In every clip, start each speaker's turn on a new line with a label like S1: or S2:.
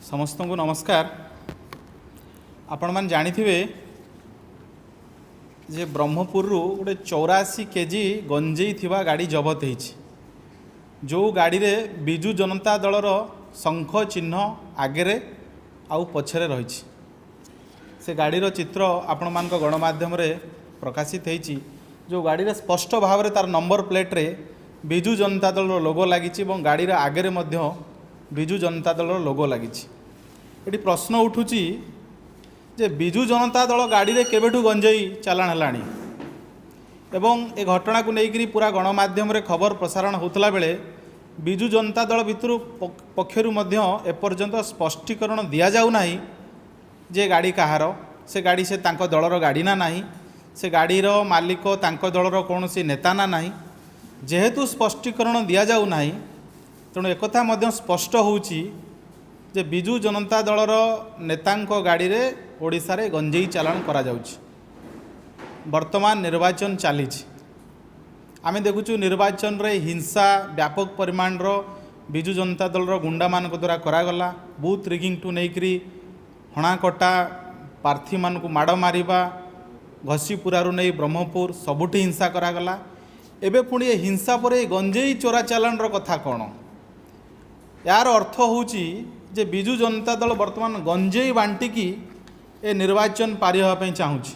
S1: ସମସ୍ତଙ୍କୁ ନମସ୍କାର। ଆପଣମାନେ ଜାଣିଥିବେ ଯେ ବ୍ରହ୍ମପୁରରୁ ଗୋଟେ 84 କେଜି ଗଞ୍ଜେଇ ଥିବା ଗାଡ଼ି ଜବତ ହେଇଛି, ଯେଉଁ ଗାଡ଼ିରେ ବିଜୁ ଜନତା ଦଳର ଶଙ୍ଖ ଚିହ୍ନ ଆଗରେ ଆଉ ପଛରେ ରହିଛି। ସେ ଗାଡ଼ିର ଚିତ୍ର ଆପଣମାନଙ୍କ ଗଣମାଧ୍ୟମରେ ପ୍ରକାଶିତ ହେଇଛି, ଯେଉଁ ଗାଡ଼ିରେ ସ୍ପଷ୍ଟ ଭାବରେ ତାର ନମ୍ବର ପ୍ଲେଟ୍ରେ ବିଜୁ ଜନତା ଦଳର ଲୋଗୋ ଲାଗିଛି ଏବଂ ଗାଡ଼ିର ଆଗରେ ମଧ୍ୟ ବିଜୁ ଜନତା ଦଳର ଲୋଗୋ ଲାଗିଛି। ଏଠି ପ୍ରଶ୍ନ ଉଠୁଛି ଯେ ବିଜୁ ଜନତା ଦଳ ଗାଡ଼ିରେ କେବେଠୁ ଗଞ୍ଜେଇ ଚାଲାଣ ହେଲାଣି? ଏବଂ ଏ ଘଟଣାକୁ ନେଇକରି ପୁରା ଗଣମାଧ୍ୟମରେ ଖବର ପ୍ରସାରଣ ହେଉଥିଲା ବେଳେ ବିଜୁ ଜନତା ଦଳ ଭିତରୁ ପକ୍ଷରୁ ମଧ୍ୟ ଏପର୍ଯ୍ୟନ୍ତ ସ୍ପଷ୍ଟୀକରଣ ଦିଆଯାଉନାହିଁ ଯେ ଗାଡ଼ି କାହାର, ସେ ଗାଡ଼ି ସେ ତାଙ୍କ ଦଳର ଗାଡ଼ି ନା ନାହିଁ, ସେ ଗାଡ଼ିର ମାଲିକ ତାଙ୍କ ଦଳର କୌଣସି ନେତା ନା ନାହିଁ। ଯେହେତୁ ସ୍ପଷ୍ଟୀକରଣ ଦିଆଯାଉନାହିଁ, ତେଣୁ ଏକଥା ମଧ୍ୟ ସ୍ପଷ୍ଟ ହେଉଛି ଯେ ବିଜୁ ଜନତା ଦଳର ନେତାଙ୍କ ଗାଡ଼ିରେ ଓଡ଼ିଶାରେ ଗଞ୍ଜେଇ ଚାଲାଣ କରାଯାଉଛି। ବର୍ତ୍ତମାନ ନିର୍ବାଚନ ଚାଲିଛି। ଆମେ ଦେଖୁଛୁ, ନିର୍ବାଚନରେ ହିଂସା ବ୍ୟାପକ ପରିମାଣର ବିଜୁ ଜନତା ଦଳର ଗୁଣ୍ଡାମାନଙ୍କ ଦ୍ୱାରା କରାଗଲା। ବୁଥ୍ ରିଗିଂଠୁ ନେଇକରି ହଣାକଟା, ପ୍ରାର୍ଥୀମାନଙ୍କୁ ମାଡ଼ ମାରିବା, ଘସିପୁରାରୁ ନେଇ ବ୍ରହ୍ମପୁର ସବୁଠି ହିଂସା କରାଗଲା। ଏବେ ପୁଣି ଏ ହିଂସା ପରେ ଏ ଗଞ୍ଜେଇ ଚୋରା ଚାଲାଣର କଥା କ'ଣ? ଏହାର ଅର୍ଥ ହେଉଛି ଯେ ବିଜୁ ଜନତା ଦଳ ବର୍ତ୍ତମାନ ଗଞ୍ଜେଇ ବାଣ୍ଟିକି ଏ ନିର୍ବାଚନ ପାରି ହେବା ପାଇଁ ଚାହୁଁଛି।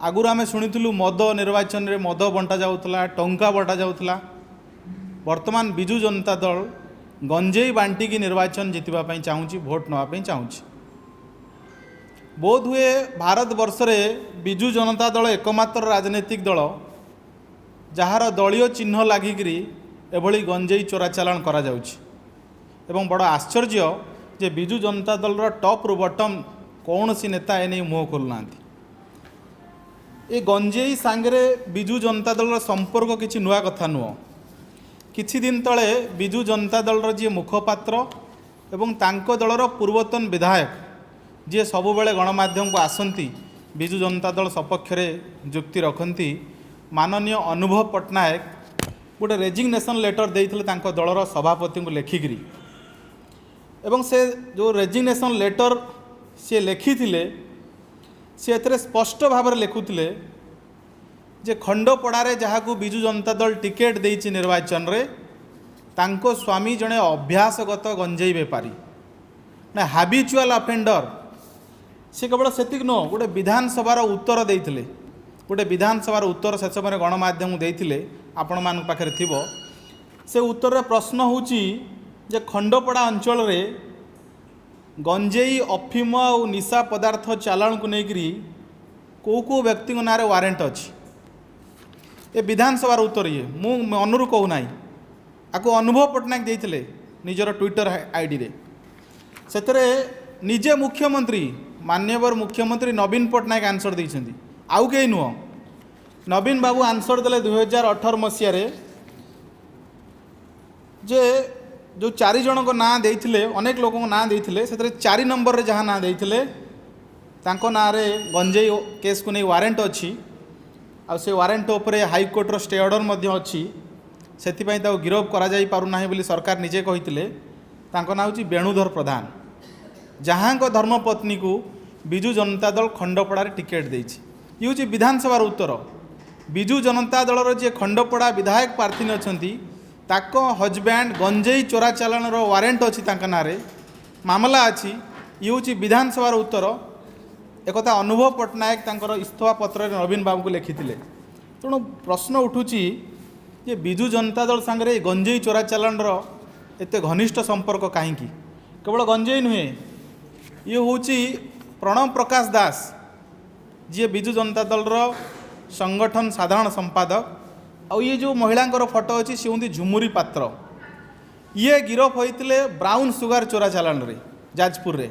S1: ଆଗରୁ ଆମେ ଶୁଣିଥିଲୁ ମଦ, ନିର୍ବାଚନରେ ମଦ ବଣ୍ଟା ଯାଉଥିଲା, ଟଙ୍କା ବଣ୍ଟା ଯାଉଥିଲା। ବର୍ତ୍ତମାନ ବିଜୁ ଜନତା ଦଳ ଗଞ୍ଜେଇ ବାଣ୍ଟିକି ନିର୍ବାଚନ ଜିତିବା ପାଇଁ ଚାହୁଁଛି, ଭୋଟ ନେବା ପାଇଁ ଚାହୁଁଛି। ବୋଧହୁଏ ଭାରତବର୍ଷରେ ବିଜୁ ଜନତା ଦଳ ଏକମାତ୍ର ରାଜନୈତିକ ଦଳ, ଯାହାର ଦଳୀୟ ଚିହ୍ନ ଲାଗିକିରି ଏଭଳି ଗଞ୍ଜେଇ ଚୋରା ଚାଲାଣ କରାଯାଉଛି। ଏବଂ ବଡ଼ ଆଶ୍ଚର୍ଯ୍ୟ ଯେ ବିଜୁ ଜନତା ଦଳର ଟପ୍ରୁ ବଟମ୍ କୌଣସି ନେତା ଏନେଇ ମୁହଁ ଖୋଲୁନାହାନ୍ତି। ଏ ଗଞ୍ଜେଇ ସାଙ୍ଗରେ ବିଜୁ ଜନତା ଦଳର ସମ୍ପର୍କ କିଛି ନୂଆ କଥା ନୁହଁ। କିଛି ଦିନ ତଳେ ବିଜୁ ଜନତା ଦଳର ଯିଏ ମୁଖପାତ୍ର ଏବଂ ତାଙ୍କ ଦଳର ପୂର୍ବତନ ବିଧାୟକ, ଯିଏ ସବୁବେଳେ ଗଣମାଧ୍ୟମକୁ ଆସନ୍ତି, ବିଜୁ ଜନତା ଦଳ ସପକ୍ଷରେ ଯୁକ୍ତି ରଖନ୍ତି, ମାନନୀୟ ଅନୁଭବ ପଟ୍ଟନାୟକ ଗୋଟେ ରେଜିଗ୍ନେସନ୍ ଲେଟର୍ ଦେଇଥିଲେ ତାଙ୍କ ଦଳର ସଭାପତିଙ୍କୁ ଲେଖିକିରି। ଏବଂ ସେ ଯେଉଁ ରେଜିଗ୍ନେସନ୍ ଲେଟର୍ ସିଏ ଲେଖିଥିଲେ, ସେ ଏଥିରେ ସ୍ପଷ୍ଟ ଭାବରେ ଲେଖୁଥିଲେ ଯେ ଖଣ୍ଡପଡ଼ାରେ ଯାହାକୁ ବିଜୁ ଜନତା ଦଳ ଟିକେଟ୍ ଦେଇଛି ନିର୍ବାଚନରେ, ତାଙ୍କ ସ୍ୱାମୀ ଜଣେ ଅଭ୍ୟାସଗତ ଗଞ୍ଜେଇ ବେପାରୀ ନା ହାବିଚୁଆଲ୍ ଅଫେଣ୍ଡର। ସେ କେବଳ ସେତିକି ନୁହଁ, ଗୋଟେ ବିଧାନସଭାର ଉତ୍ତର ଦେଇଥିଲେ। ଗୋଟେ ବିଧାନସଭାର ଉତ୍ତର ସେ ସମୟରେ ଗଣମାଧ୍ୟମକୁ ଦେଇଥିଲେ, ଆପଣମାନଙ୍କ ପାଖରେ ଥିବ। ସେ ଉତ୍ତରରେ ପ୍ରଶ୍ନ ହେଉଛି ଯେ ଖଣ୍ଡପଡ଼ା ଅଞ୍ଚଳରେ ଗଞ୍ଜେଇ, ଅଫିମ ଆଉ ନିଶା ପଦାର୍ଥ ଚାଲାଣକୁ ନେଇକରି କେଉଁ କେଉଁ ବ୍ୟକ୍ତିଙ୍କ ନାଁରେ ୱାରେଣ୍ଟ ଅଛି? ଏ ବିଧାନସଭାର ଉତ୍ତର ଇଏ, ମୁଁ ମନରୁ କହୁନାହିଁ। ଆକୁ ଅନୁଭବ ପଟ୍ଟନାୟକ ଦେଇଥିଲେ ନିଜର ଟ୍ୱିଟର ଆଇଡ଼ିରେ। ସେଥିରେ ନିଜେ ମୁଖ୍ୟମନ୍ତ୍ରୀ, ମାନ୍ୟବର ମୁଖ୍ୟମନ୍ତ୍ରୀ ନବୀନ ପଟ୍ଟନାୟକ ଆନ୍ସର ଦେଇଛନ୍ତି, ଆଉ କେହି ନୁହଁ। ନବୀନ ବାବୁ ଆନ୍ସର ଦେଲେ 2018 ମସିହାରେ ଯେ ଯେଉଁ ଚାରି ଜଣଙ୍କ ନାଁ ଦେଇଥିଲେ, ଅନେକ ଲୋକଙ୍କ ନାଁ ଦେଇଥିଲେ, ସେଥିରେ 4 ନମ୍ବରରେ ଯାହା ନାଁ ଦେଇଥିଲେ, ତାଙ୍କ ନାଁରେ ଗଞ୍ଜେଇ କେସ୍କୁ ନେଇ ୱାରେଣ୍ଟ ଅଛି ଆଉ ସେ ୱାରେଣ୍ଟ ଉପରେ ହାଇକୋର୍ଟର ଷ୍ଟେ ଅର୍ଡ଼ର ମଧ୍ୟ ଅଛି, ସେଥିପାଇଁ ତାକୁ ଗିରଫ କରାଯାଇ ପାରୁନାହିଁ ବୋଲି ସରକାର ନିଜେ କହିଥିଲେ। ତାଙ୍କ ନାଁ ହେଉଛି ବେଣୁଧର ପ୍ରଧାନ, ଯାହାଙ୍କ ଧର୍ମପତ୍ନୀକୁ ବିଜୁ ଜନତା ଦଳ ଖଣ୍ଡପଡ଼ାରେ ଟିକେଟ୍ ଦେଇଛି। ଇଏ ହେଉଛି ବିଧାନସଭାର ଉତ୍ତର। ବିଜୁ ଜନତା ଦଳର ଯିଏ ଖଣ୍ଡପଡ଼ା ବିଧାୟକ ପ୍ରାର୍ଥିନୀ ଅଛନ୍ତି, ତାଙ୍କ ହଜବ୍ୟାଣ୍ଡ ଗଞ୍ଜେଇ ଚୋରା ଚାଲାଣର ୱାରେଣ୍ଟ ଅଛି, ତାଙ୍କ ନାଁରେ ମାମଲା ଅଛି। ଇଏ ହେଉଛି ବିଧାନସଭାର ଉତ୍ତର। ଏକଥା ଅନୁଭବ ପଟ୍ଟନାୟକ ତାଙ୍କର ଇସ୍ତଫା ପତ୍ରରେ ନବୀନ ବାବୁଙ୍କୁ ଲେଖିଥିଲେ। ତେଣୁ ପ୍ରଶ୍ନ ଉଠୁଛି ଯେ ବିଜୁ ଜନତା ଦଳ ସାଙ୍ଗରେ ଏ ଗଞ୍ଜେଇ ଚୋରା ଚାଲାଣର ଏତେ ଘନିଷ୍ଠ ସମ୍ପର୍କ କାହିଁକି? କେବଳ ଗଞ୍ଜେଇ ନୁହେଁ, ଇଏ ହେଉଛି ପ୍ରଣବ ପ୍ରକାଶ ଦାସ, ଯିଏ ବିଜୁ ଜନତା ଦଳର ସଂଗଠନ ସାଧାରଣ ସମ୍ପାଦକ। ଆଉ ଇଏ ଯେଉଁ ମହିଳାଙ୍କର ଫଟୋ ଅଛି, ସେ ହେଉଛନ୍ତି ଝୁମୁରି ପାତ୍ର। ଇଏ ଗିରଫ ହୋଇଥିଲେ ବ୍ରାଉନ୍ ସୁଗାର ଚୋରା ଚାଲାଣରେ ଯାଜପୁରରେ।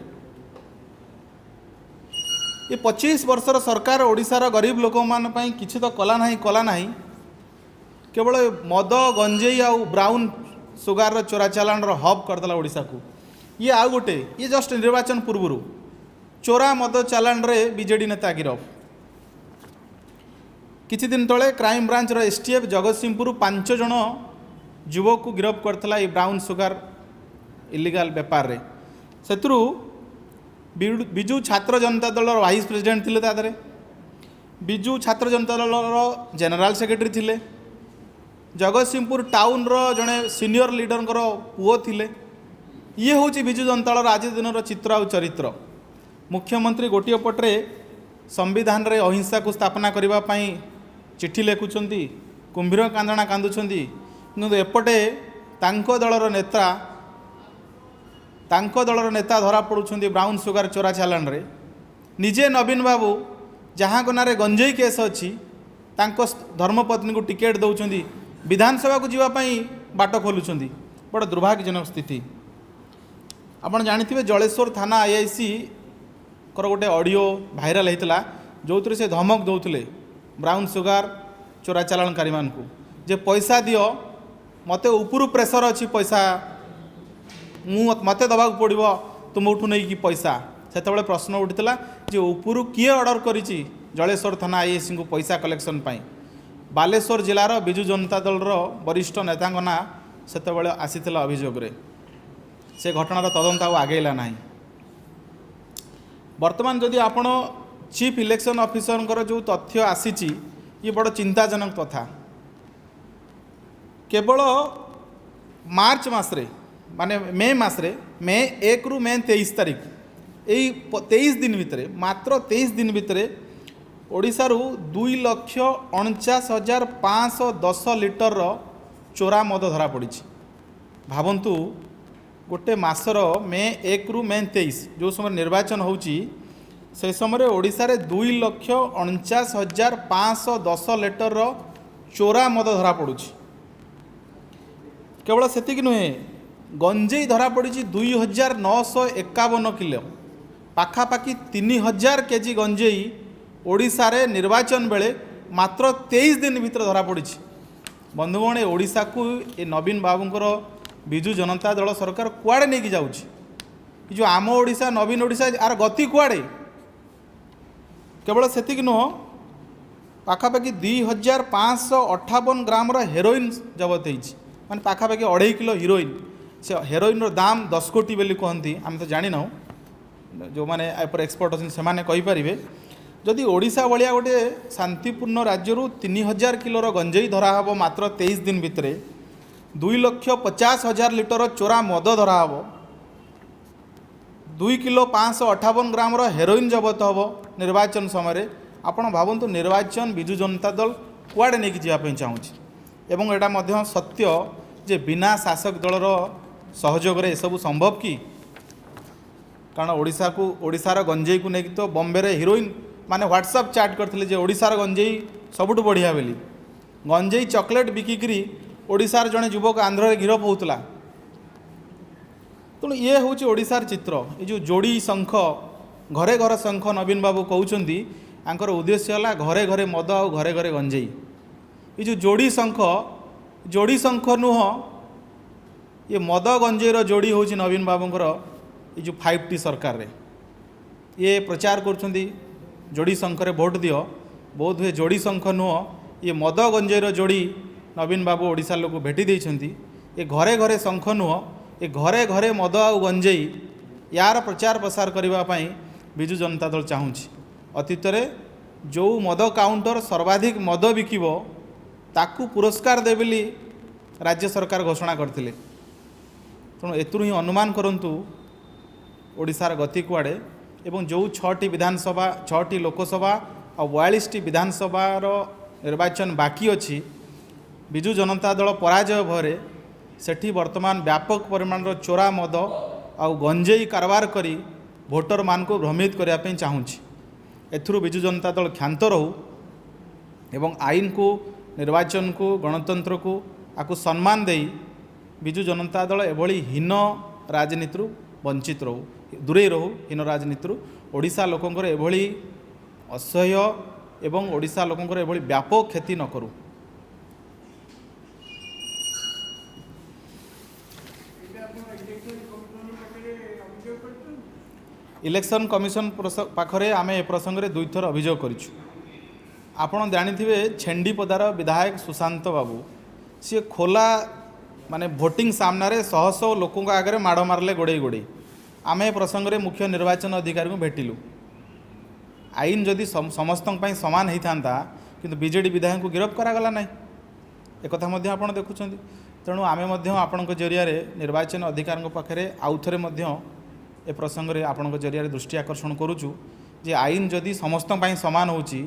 S1: ଏ 25 ବର୍ଷର ସରକାର ଓଡ଼ିଶାର ଗରିବ ଲୋକମାନଙ୍କ ପାଇଁ କିଛି ତ କଲା ନାହିଁ, କଲା ନାହିଁ, କେବଳ ଏ ମଦ, ଗଞ୍ଜେଇ ଆଉ ବ୍ରାଉନ୍ ସୁଗାରର ଚୋରା ଚାଲାଣର ହବ୍ କରିଦେଲା ଓଡ଼ିଶାକୁ। ଇଏ ଆଉ ଗୋଟେ, ଇଏ ଜଷ୍ଟ ନିର୍ବାଚନ ପୂର୍ବରୁ ଚୋରା ମଦ ଚାଲାଣରେ ବିଜେଡ଼ି ନେତା ଗିରଫ। କିଛି ଦିନ ତଳେ କ୍ରାଇମବ୍ରାଞ୍ଚର ଏସ୍ଟିଏଫ୍ ଜଗତସିଂହପୁର ପାଞ୍ଚ ଜଣ ଯୁବକକୁ ଗିରଫ କରିଥିଲା ଏଇ ବ୍ରାଉନ୍ ସୁଗାର ଇଲିଗାଲ ବେପାରରେ। ସେଥିରୁ ବିଜୁ ଛାତ୍ର ଜନତା ଦଳର ଭାଇସ୍ ପ୍ରେସିଡେଣ୍ଟ ଥିଲେ, ତା ଦେହରେ ବିଜୁ ଛାତ୍ର ଜନତା ଦଳର ଜେନେରାଲ ସେକ୍ରେଟାରୀ ଥିଲେ, ଜଗତସିଂହପୁର ଟାଉନର ଜଣେ ସିନିୟର ଲିଡରଙ୍କର ପୁଅ ଥିଲେ। ଇଏ ହେଉଛି ବିଜୁ ଜନତା ଦଳର ଆଜି ଦିନର ଚିତ୍ର ଆଉ ଚରିତ୍ର। ମୁଖ୍ୟମନ୍ତ୍ରୀ ଗୋଟିଏ ପଟରେ ସମ୍ବିଧାନରେ ଅହିଂସାକୁ ସ୍ଥାପନା କରିବା ପାଇଁ ଚିଠି ଲେଖୁଛନ୍ତି, କୁମ୍ଭୀର କାନ୍ଦଣା କାନ୍ଦୁଛନ୍ତି, କିନ୍ତୁ ଏପଟେ ତାଙ୍କ ଦଳର ନେତା ଧରା ପଡ଼ୁଛନ୍ତି ବ୍ରାଉନ୍ ସୁଗାର ଚୋରା ଚାଲାଣରେ। ନିଜେ ନବୀନ ବାବୁ ଯାହାଙ୍କ ନାଁରେ ଗଞ୍ଜେଇ କେସ୍ ଅଛି ତାଙ୍କ ଧର୍ମପତ୍ନୀକୁ ଟିକେଟ୍ ଦେଉଛନ୍ତି, ବିଧାନସଭାକୁ ଯିବା ପାଇଁ ବାଟ ଖୋଲୁଛନ୍ତି। ବଡ଼ ଦୁର୍ଭାଗ୍ୟଜନକ ସ୍ଥିତି। ଆପଣ ଜାଣିଥିବେ ଜଳେଶ୍ୱର ଥାନା ଆଇଆଇସିଙ୍କର ଗୋଟେ ଅଡ଼ିଓ ଭାଇରାଲ ହେଇଥିଲା, ଯେଉଁଥିରେ ସେ ଧମକ ଦେଉଥିଲେ ବ୍ରାଉନ୍ ସୁଗାର ଚୋରା ଚାଲାଣକାରୀମାନଙ୍କୁ ଯେ ପଇସା ଦିଅ, ମୋତେ ଉପରୁ ପ୍ରେସର ଅଛି, ପଇସା ମୁଁ ମୋତେ ଦେବାକୁ ପଡ଼ିବ ତୁମଠୁ ନେଇକି ପଇସା। ସେତେବେଳେ ପ୍ରଶ୍ନ ଉଠିଥିଲା ଯେ ଉପରୁ କିଏ ଅର୍ଡ଼ର କରିଛି ଜଳେଶ୍ୱର ଥାନା ଆଇଆଇସିଙ୍କୁ ପଇସା କଲେକ୍ସନ୍ ପାଇଁ। ବାଲେଶ୍ୱର ଜିଲ୍ଲାର ବିଜୁ ଜନତା ଦଳର ବରିଷ୍ଠ ନେତାଙ୍କ ନାଁ ସେତେବେଳେ ଆସିଥିଲା ଅଭିଯୋଗରେ। ସେ ଘଟଣାର ତଦନ୍ତ ଆଉ ଆଗେଇଲା ନାହିଁ। ବର୍ତ୍ତମାନ ଯଦି ଆପଣ ଚିଫ୍ ଇଲେକ୍ସନ୍ ଅଫିସରଙ୍କର ଯେଉଁ ତଥ୍ୟ ଆସିଛି, ଇଏ ବଡ଼ ଚିନ୍ତାଜନକ କଥା। କେବଳ ମାର୍ଚ୍ଚ ମାସରେ, ମାନେ ମେ ମାସରେ, ମେ 1ରୁ ମେ 23 ତାରିଖ, ଏଇ 23 ଦିନ ଭିତରେ, ମାତ୍ର 23 ଦିନ ଭିତରେ ଓଡ଼ିଶାରୁ 2,49,510 ଲିଟରର ଚୋରା ମଦ ଧରା ପଡ଼ିଛି। ଭାବନ୍ତୁ, ଗୋଟେ ମାସର ମେ 1ରୁ ମେ 23 ଯେଉଁ ସମୟରେ ନିର୍ବାଚନ ହେଉଛି, ସେ ସମୟରେ ଓଡ଼ିଶାରେ 2,49,510 ଲିଟରର ଚୋରା ମଦ ଧରା ପଡ଼ୁଛି। କେବଳ ସେତିକି ନୁହେଁ, ଗଞ୍ଜେଇ ଧରା ପଡ଼ିଛି 2,951 କିଲୋ, ପାଖାପାଖି 3,000 କେଜି ଗଞ୍ଜେଇ ଓଡ଼ିଶାରେ ନିର୍ବାଚନ ବେଳେ ମାତ୍ର 23 ଦିନ ଭିତରେ ଧରା ପଡ଼ିଛି। ବନ୍ଧୁଗଣ, ଏ ଓଡ଼ିଶାକୁ ଏ ନବୀନ ବାବୁଙ୍କର ବିଜୁ ଜନତା ଦଳ ସରକାର କୁଆଡ଼େ ନେଇକି ଯାଉଛି? ଏ ଯେଉଁ ଆମ ଓଡ଼ିଶା, ନବୀନ ଓଡ଼ିଶା, ଆର ଗତି କୁଆଡ଼େ? କେବଳ ସେତିକି ନୁହଁ, ପାଖାପାଖି 2,558 ଗ୍ରାମର ହେରୋଇନ୍ ଜବତ ହେଇଛି, ମାନେ ପାଖାପାଖି 2.5 କିଲୋ ହିରୋଇନ୍। ସେ ହେରୋଇନ୍ର ଦାମ 10 କୋଟି ବୋଲି କୁହନ୍ତି, ଆମେ ତ ଜାଣିନାହୁଁ, ଯେଉଁମାନେ ଏପରେ ଏକ୍ସପର୍ଟ ଅଛନ୍ତି ସେମାନେ କହିପାରିବେ। ଯଦି ଓଡ଼ିଶା ଭଳିଆ ଗୋଟେ ଶାନ୍ତିପୂର୍ଣ୍ଣ ରାଜ୍ୟରୁ 3,000 କିଲୋର ଗଞ୍ଜେଇ ଧରାହେବ ମାତ୍ର 23 ଦିନ ଭିତରେ, 2,50,000 ଲିଟର ଚୋରା ମଦ ଧରାହେବ, 2 କିଲୋ 558 ଗ୍ରାମର ହେରୋଇନ୍ ଜବତ ହେବ ନିର୍ବାଚନ ସମୟରେ, ଆପଣ ଭାବନ୍ତୁ ନିର୍ବାଚନ ବିଜୁ ଜନତା ଦଳ କୁଆଡ଼େ ନେଇକି ଯିବା ପାଇଁ ଚାହୁଁଛି। ଏବଂ ଏଇଟା ମଧ୍ୟ ସତ୍ୟ ଯେ ବିନା ଶାସକ ଦଳର ସହଯୋଗରେ ଏସବୁ ସମ୍ଭବ କି? କାରଣ ଓଡ଼ିଶାକୁ, ଓଡ଼ିଶାର ଗଞ୍ଜେଇକୁ ନେଇକି ତ ବମ୍ବେରେ ହିରୋଇନ୍ ମାନେ ହ୍ୱାଟ୍ସଆପ୍ ଚାଟ୍ କରିଥିଲେ ଯେ ଓଡ଼ିଶାର ଗଞ୍ଜେଇ ସବୁଠୁ ବଢ଼ିଆ ବୋଲି। ଗଞ୍ଜେଇ ଚକୋଲେଟ୍ ବିକିକିରି ଓଡ଼ିଶାର ଜଣେ ଯୁବକ ଆନ୍ଧ୍ରରେ ଗିରଫ ହେଉଥିଲା। ତେଣୁ ଇଏ ହେଉଛି ଓଡ଼ିଶାର ଚିତ୍ର। ଏ ଯେଉଁ ଯୋଡ଼ି ଶଙ୍ଖ, ଘରେ ଘରେ ଶଙ୍ଖ ନବୀନ ବାବୁ କହୁଛନ୍ତି, ତାଙ୍କର ଉଦ୍ଦେଶ୍ୟ ହେଲା ଘରେ ଘରେ ମଦ ଆଉ ଘରେ ଘରେ ଗଞ୍ଜେଇ। ଏ ଯେଉଁ ଯୋଡ଼ି ଶଙ୍ଖ, ଯୋଡ଼ି ଶଙ୍ଖ ନୁହଁ, ଇଏ ମଦ ଗଞ୍ଜେଇର ଯୋଡ଼ି ହେଉଛି ନବୀନ ବାବୁଙ୍କର ଏ ଯେଉଁ 5T ସରକାରରେ। ଇଏ ପ୍ରଚାର କରୁଛନ୍ତି ଯୋଡ଼ି ଶଙ୍ଖରେ ଭୋଟ ଦିଅ, ବୋଧ ହୁଏ ଯୋଡ଼ି ଶଙ୍ଖ ନୁହଁ, ଇଏ ମଦ ଗଞ୍ଜେଇର ଯୋଡ଼ି ନବୀନ ବାବୁ ଓଡ଼ିଶା ଲୋକ ଭେଟି ଦେଇଛନ୍ତି। ଏ ଘରେ ଘରେ ଶଙ୍ଖ ନୁହଁ, ଏ ଘରେ ଘରେ ମଦ ଆଉ ଗଞ୍ଜେଇ, ୟାର ପ୍ରଚାର ପ୍ରସାର କରିବା ପାଇଁ ବିଜୁ ଜନତା ଦଳ ଚାହୁଁଛି। ଅତୀତରେ ଯେଉଁ ମଦ କାଉଣ୍ଟର ସର୍ବାଧିକ ମଦ ବିକିବ ତାକୁ ପୁରସ୍କାର ଦେବେ ବୋଲି ରାଜ୍ୟ ସରକାର ଘୋଷଣା କରିଥିଲେ। ତେଣୁ ଏଥିରୁ ହିଁ ଅନୁମାନ କରନ୍ତୁ ଓଡ଼ିଶାର ଗତି କୁଆଡ଼େ। ଏବଂ ଯେଉଁ 6ଟି ବିଧାନସଭା, 6ଟି ଲୋକସଭା ଆଉ 42ଟି ବିଧାନସଭାର ନିର୍ବାଚନ ବାକି ଅଛି, ବିଜୁ ଜନତା ଦଳ ପରାଜୟ ଭୟରେ ସେଠି ବର୍ତ୍ତମାନ ବ୍ୟାପକ ପରିମାଣର ଚୋରା ମଦ ଆଉ ଗଞ୍ଜେଇ କାରବାର କରି ଭୋଟରମାନଙ୍କୁ ଭ୍ରମିତ କରିବା ପାଇଁ ଚାହୁଁଛି। ଏଥିରୁ ବିଜୁ ଜନତା ଦଳ କ୍ଷାନ୍ତ ରହୁ ଏବଂ ଆଇନକୁ, ନିର୍ବାଚନକୁ, ଗଣତନ୍ତ୍ରକୁ ଆକୁ ସମ୍ମାନ ଦେଇ ବିଜୁ ଜନତା ଦଳ ଏଭଳି ହୀନ ରାଜନୀତିରୁ ବଞ୍ଚିତ ରହୁ, ଦୂରେଇ ରହୁ ହୀନ ରାଜନୀତିରୁ। ଓଡ଼ିଶା ଲୋକଙ୍କର ଏଭଳି ଅସହ୍ୟ ଏବଂ ଓଡ଼ିଶା ଲୋକଙ୍କର ଏଭଳି ବ୍ୟାପକ କ୍ଷତି ନ କରୁ। ଇଲେକ୍ସନ୍ କମିଶନ ପାଖରେ ଆମେ ଏ ପ୍ରସଙ୍ଗରେ 2 ଥର ଅଭିଯୋଗ କରିଛୁ। ଆପଣ ଜାଣିଥିବେ ଛେଣ୍ଡିପଦାର ବିଧାୟକ ସୁଶାନ୍ତ ବାବୁ, ସିଏ ଖୋଲା ମାନେ ଭୋଟିଂ ସାମ୍ନାରେ ଶହ ଶହ ଲୋକଙ୍କ ଆଗରେ ମାଡ଼ ମାରିଲେ ଗୋଡ଼େଇ ଗୋଡ଼େଇ। ଆମେ ଏ ପ୍ରସଙ୍ଗରେ ମୁଖ୍ୟ ନିର୍ବାଚନ ଅଧିକାରୀଙ୍କୁ ଭେଟିଲୁ। ଆଇନ ଯଦି ସମସ୍ତଙ୍କ ପାଇଁ ସମାନ ହେଇଥାନ୍ତା, କିନ୍ତୁ ବିଜେଡ଼ି ବିଧାୟକଙ୍କୁ ଗିରଫ କରାଗଲା ନାହିଁ, ଏକଥା ମଧ୍ୟ ଆପଣ ଦେଖୁଛନ୍ତି। ତେଣୁ ଆମେ ମଧ୍ୟ ଆପଣଙ୍କ ଜରିଆରେ ନିର୍ବାଚନ ଅଧିକାରୀଙ୍କ ପାଖରେ ଆଉଥରେ ମଧ୍ୟ ଏ ପ୍ରସଙ୍ଗରେ ଆପଣଙ୍କ ଜରିଆରେ ଦୃଷ୍ଟି ଆକର୍ଷଣ କରୁଛୁ ଯେ ଆଇନ ଯଦି ସମସ୍ତଙ୍କ ପାଇଁ ସମାନ ହେଉଛି,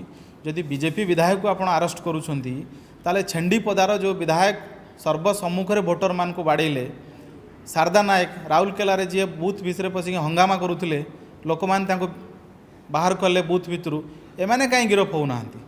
S1: ଯଦି ବିଜେପି ବିଧାୟକକୁ ଆପଣ ଆରେଷ୍ଟ କରୁଛନ୍ତି, ତାହେଲେ ଛେଣ୍ଡିପଦାର ଯେଉଁ ବିଧାୟକ ସର୍ବସମ୍ମୁଖରେ ଭୋଟରମାନଙ୍କୁ ବାଡ଼େଇଲେ, ଶାରଦା ନାୟକ ରାଉରକେଲାରେ ଯିଏ ବୁଥ୍ ଭିତରେ ପଶିକି ହଙ୍ଗାମା କରୁଥିଲେ, ଲୋକମାନେ ତାଙ୍କୁ ବାହାର କଲେ ବୁଥ୍ ଭିତରୁ, ଏମାନେ କାହିଁ ଗିରଫ ହେଉନାହାନ୍ତି?